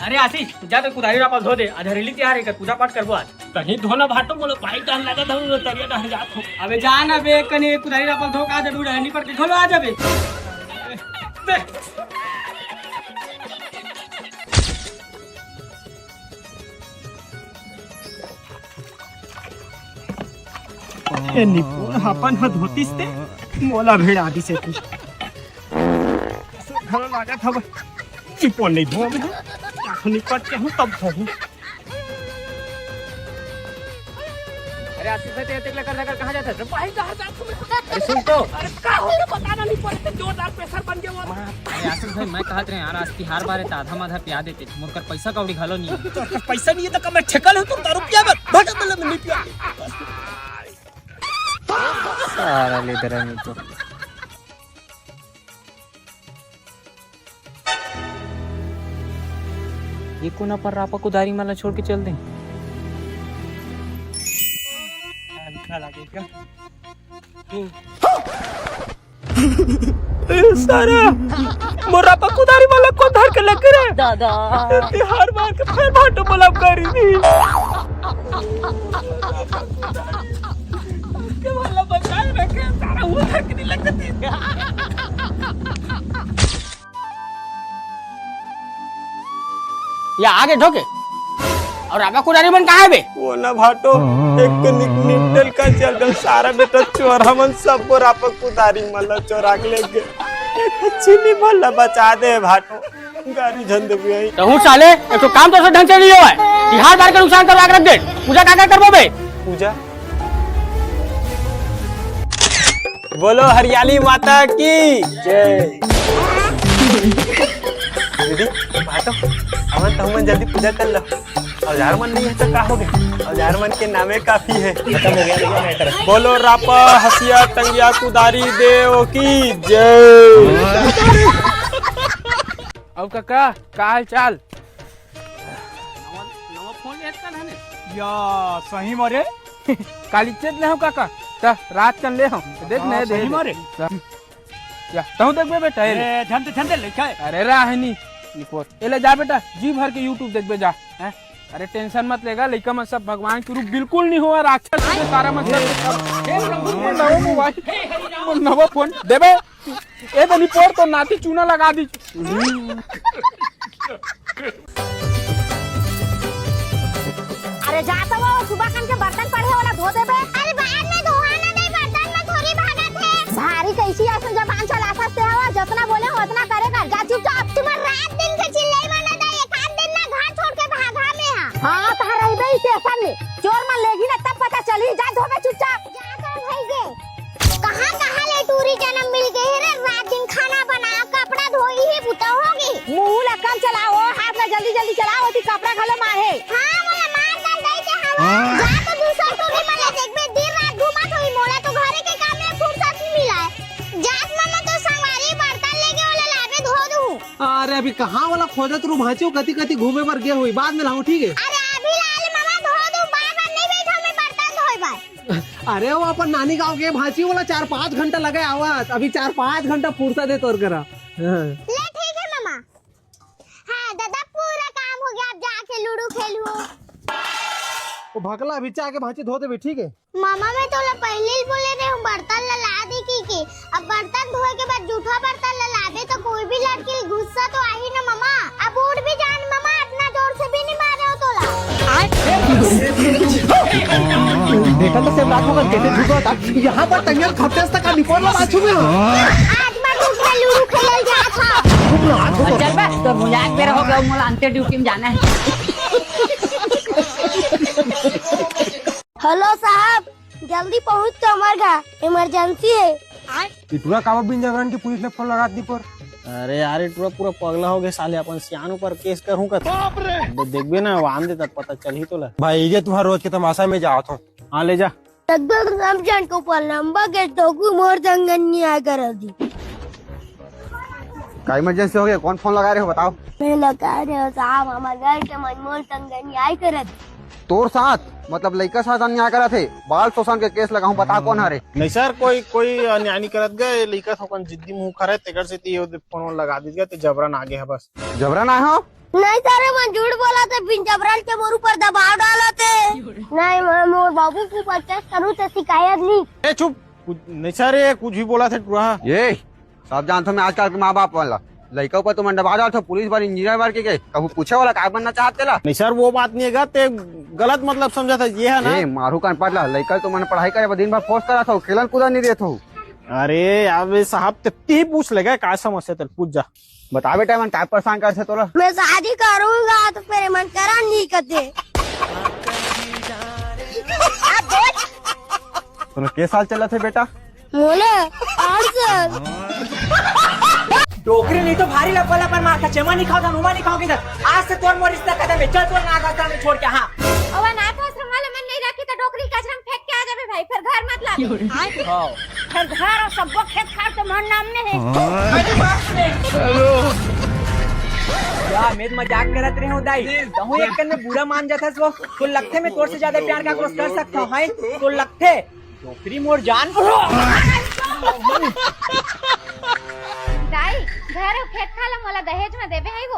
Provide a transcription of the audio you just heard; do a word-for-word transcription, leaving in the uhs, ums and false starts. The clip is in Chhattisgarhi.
अरे आशीष, जा तो कुदारी रापा ल धो दे, आज हरेली तिहार हे, पूजा पाठ करबो आज। तहीं धो ना भाटो, मोला बाई डर लगत हवे, तरिया डहर जात हँव। अबे जा ना बे, कने कुदारी रापा ल धो के आ जाबे, रहनी पर के घलो आ जाबे। ए निपोर ह अपन ह धोतिस ते मोला भिड़ा दिस हे कुछ। घलो लागत हवे। निपोर नइ धोबे। निपट के हूँ तब धोहूँ। अरे आशीष भाई, तें अतेक लकर धकर कहाँ जात हस? अरे भाई, कहाँ जात हूँ मैं? अरे सुन तो। अरे का हो रे, पता ना, निपोर ह जोरदार प्रेशर बन गे हवे। अरे आशीष भाई, मैं कहत रहें यार, आज तिहार बार हे त आधा माधा पिया देते। मोर कर पइसा कौड़ी घलो नइ हे। तोर कर पइसा नइ हे त का मैं ठेका लेहूँ तोर दारू पिया बर? भाटो, मैं नइ पिया। सारा ले दे रहा नहीं तो। ये कोन अपन रापा कुदारी मन ला छोड़ के चल दे? ए सारा, मोर रापा कुदारी मन ला कोन धर के लेगे रे? दादा। ए तिहार बार के फेर भाटो बोला करी दी। के वाला बचा रखे, सारा वो धर के नहीं लगती। या आगे ढोके। अउ रापा कुदारी मन कहाँ हे बे? वो ना भाटो, एक कनिक निपटल का चल दो, सारा बेटा चोरहा मन सब रापा कुदारी मन ला चोरा के लेगे। एक छिनी मन ला बचा दे भाटो, गारी झन देबे। तहूँ साले, एक ठो काम तो से ढंग से नइ होवय। तिहार बार के नुकसान करवा के रख दे। पूजा का का करबो बे? पूजा। बोलो हरियाली माता की जय। दीदी, भाटो, हमन तो हमन जल्दी पूजा कर लो। औजार मन नइ हे त का होगे? औजार मन के नामे काफी हे। खतम हो गया, देखो मैं कर। बोलो रापा, हसिया, टंगिया, कुदारी देव की जय। अउ काका, का हाल चाल? नवा, नवा फोन लेत का धाने? या, सही म रे? काली चेत ले हँव काका, त रात कन ले हँव। देख हाँ, नया दे सही दे। म रे? त-, या, तहूँ देखबे बेटा, ए ले। ए, झन दे, झन दे, लइका हे। अरे राहनी, निपोर। ए ले जा बेटा, जी भर के YouTube देखबे जा। हैं? अरे tension मत लेगा, लइका मन सब भगवान के रूप बिल्कुल नइ होवय, राक्षस होथे सारा मन सब। हे प्रभु, मोर नवा मोबाइल, मोर नवा फोन देबे। ए दे निपोर, तोर नाती चूना लगा दी। अरे जा तो वो सुबह कन के बर्तन पड़े हे, ओला धो देबे। अरे बाद में धोहा ना दे, बर्तन में थोड़ी भागत हे। भारी कइसी अइसन जबान चलाथस ते हवा, जतना बोले हँव ओतना करे कर। जा चुपचाप। तुम्हर रात दिन के चिल्लई मन ला एक आध दिन ना घर छोड़ के भागा में हा। हाँ, तहाँ रहिबे स्टेशन में। चोर मन लेगही ना तब पता चलही। जा धोबे चुपचाप। जा तो भइगे। कहाँ, कहाँ ले टूरी जनम मिल गे हे रे? रात दिन खाना बना, कपड़ा धोई ही बुता होगे। मुँह ला कम चलाओ, हाथ ला जल्दी जल्दी चलाओ, ओती कपड़ा घलो माढ़े। हाँ, मोला मार डाल दई के हवा। हाँ। जा तो दूसर टूरी मन ला देखबे, दिन रात घूमत होही, मोला तो घरे के काम में फुर्सत नइ मिलय। जात मम्मा तो संगवारी बर्तन लेगे ओला लाबे धो दूँ। अरे अभी कहाँ वाला खोजत रू भाँची, कति कति घूमे बर गे होही, बाद में लाहूँ, ठीक हे? अरे अभी ला ले मम्मा, धो दूँ, बार बार नइ बइठँव मैं बर्तन धोए बर। अरे वो अपन नानी गाँव के भाँची, ओला चार पाँच घंटा लगे आवत, अभी चार पाँच घंटा फुर्सत हे तोर करा। हाँ। ले ठीक हे मम्मा। हाँ दादा, पूरा काम होगे, अब जाके लूडो खेलहूँ। वो भकला अभी जाके भाँची धो देबे, ठीक हे? मम्मा, मैं तोला पहिली ल बोले रहेंव बर्तन ला ला दे कहिके। अब बर्तन धोए के बाद जूठा बर्तन ला लाबे त कोई भी लड़की ल गुस्सा तो आही ना मम्मा। अब उठ भी जा ना मम्मा, अतना जोर से भी नइ मारे हँव तोला। बेटा तो सेम रात होकर कैसे झूठा था, यहाँ पर टंगिया खपटेस तक का निपोर ला बाछू में हो। आज मैं धूप में लूडो खेलल जात हँव। चल बे, तोर मजाक बेरा होगे, मोला अंते ड्यूटी में जाना हे। हेलो साहब, जल्दी पहुंच तो हमर घर, इमरजेंसी हे। ए टुरा काबर बिन जरूरत के पुलिस ला फोन लगात निपोर? अरे यार, ए टुरा पूरा पगला होगे साले, अपन सियान ऊपर केस करहूं कथे। बाप रे! दे-, देखबे ना, वो आन दे तब पता चलही तोला। भाई, ये तुम्हारा रोज के तमाशा में जात हूँ। हाँ, ले जा। एकदम समझन के ऊपर लंबा केस ठोकू, मोर संग न्याय करा दी। का इमरजेंसी होगे? कौन फोन लगाए रहे हो, बताओ। मैं लगाए रहे हो साहब, हमर घर के मन मोर संग अन्याय करत। तोर साथ? मतलब लइका साथ अन्याय करत हे? बाल शोषण के केस लगाहूं, बता कौन हरे? नहीं सर, कोई, कोई अन्याय नहीं करत गा, लइका थोकन जिद्दी मुंह खरे, तेकर सेती ये फोन वोन लगा दीस गा, ते जबरन आगे हे बस। जबरन आए हो? नहीं सर, मैं झूठ बोला थे, बिन जबरन के मोर ऊपर दबाव डाला थे। नहीं, मैं मोर बाबू के ऊपर केस करूँ तो शिकायत नहीं। ए चुप, कुछ नहीं सर, ये कुछ भी बोला थे टुरा। ये सब जानथो मैं आजकल के माँ बाप वाला। लइका ऊपर तुमन दबाव डालथो, पुलिस बर, इंजीनियर बर के, के कभू पूछे वाला काय बनना चाहत तेला? नहीं सर, वो बात नहीं है गा, ते गलत मतलब समझा था, ये है ना? ए मारू कान पटला, लइका तुमन पढ़ाई करे बर दिन भर फोर्स करत हो, खेलन कूदन नहीं देत हो। अरे यार, वे साहब, ते ती पूछ लेगा, का समस्या तेल पूछ जा। बता बेटा, मन काय परेशान करथे तोला? मैं शादी करूंगा तो फिर मन करा नहीं करते। तोला के साल चलत हे बेटा? मोले आठ साल। डोकरी नहीं तो भारी लपला पर मारता, चेमा नहीं खाओ, नुमा नहीं खाओ किधर। आज से तोर मोर रिश्ता खत्म है, चल तोर नाथ आश्रम में छोड़ के। हाँ। अवा नाथ आश्रम वाला मन नहीं रखी तो डोकरी कचरा में फेंक के आ जाबे भाई, फिर घर मत लाबे। हाँ। फिर घर और सबको खेत खार तो मोर नाम में है। क्या मैं मजाक करत रहे हूँ दाई? कहूँ एक कन में बुरा मान जाता वो। तो लगथे मैं तोर से ज्यादा प्यार का कोशिश कर सकता हूँ, हैं? तो लगथे डोकरी मोर जान। दाई, घर अउ खेत खार ला मोला दहेज में देबे है वो।